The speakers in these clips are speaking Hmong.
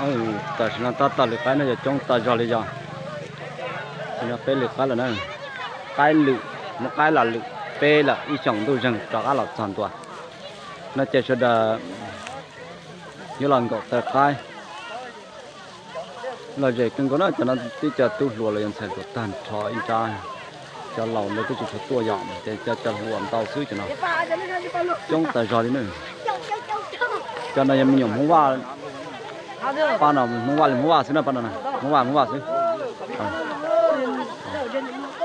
Tam sim no tab tom lwm qaib no yog coob tas zog li yog, yog peb lwm qaib lawm na. Qaib lwm, muab qaib los lwm peb lawm, ib xyoos ntuj zeeg rov qab los txog ntua no ces sawv daws yuav los nkaum taw qaib. Lom zem kawg nkaus na, cov no tib co tub hluas los yog ntxhais hluas tag nrho ib nrab. Cov laus lawv twb tsis tshua tuaj yom, ces cov, cov hluas ntau xwb cov no. Coob tas zog li na. Cov no yog me nyuam Hmoob Vaj, pab no Hmoob Vaj li Hmoob Vaj xwb na, pab no Hmoob Vaj, Hmoob Vaj xwb.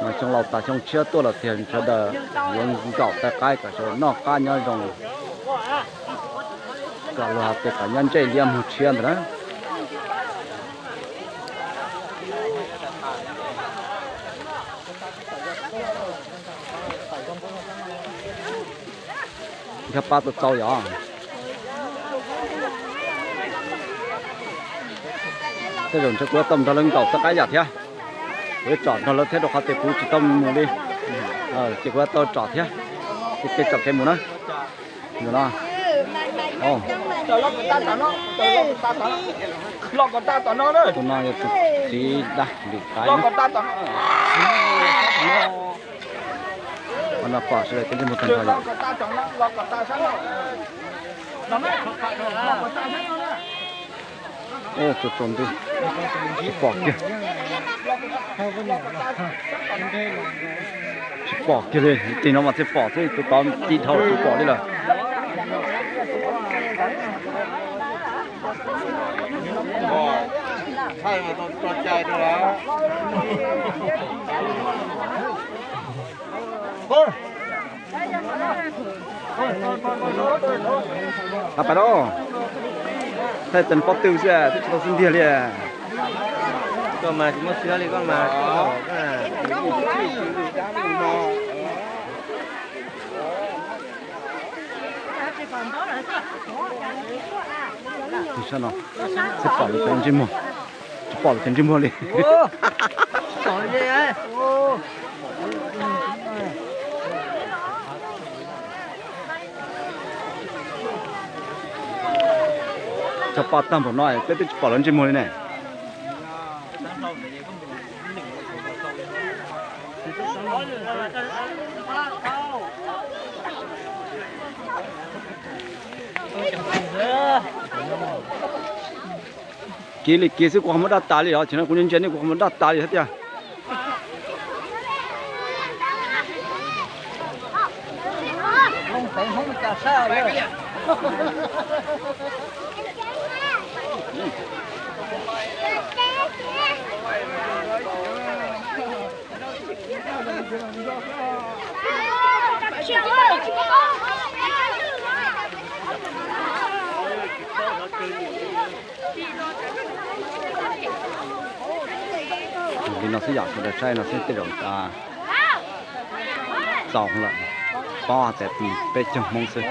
Mas xyoo laus tas xyoo tshiab tuaj los tiag, sawv daws yuav nkaum taw qaib kom sawv daws noj qab nyob zoo, kom luag hais tias kom nyob ntsej liab muag tshiab ntawd na. Nrhiav pab tuaj txaus yom. Tej zaum ntshe kuv yuav tau nrog lawv nkaum taw qaib yam thiab. Kuv yuav tsom nrog lawv thiab rau qhov tias kuv tsis tau mus li. Ces kuv yuav tau tsom thiab. Ces tsom kev mus na. Tus no yog tus txiv dab lwm qaib. Qhov no pom sawv daws cov ntsej muag tag nrho yom. Ua tsaus tsaus ntuj, tsis pom kiag. Tsis pom kiag li, tig no mas thiaj pom xwb, tus tod tig dhau tsis pom li lawm. Ab, pais lauj. Thaij tes pob tw xwb, twb tsis tau xub ntiag li. Koj mas tsis muaj siab li koj mas. Sab no, tsis pom lawv cov ntsej muag, tsis pom lawv cov ntsej muag li. Txog pa tag npaum no peb twb tsis pom lawv ntsej muag li ne. Kiv li kiv xwb kuv ho muab daj tas li os, tsis no kuv ntsia ntsia nej kuv ho muab daj tas li thiab tiag. Li no xwb yom, sawv daws saib no xwb tej zaum txaus lawm, paub hais tias peb caug Hmoob xwb.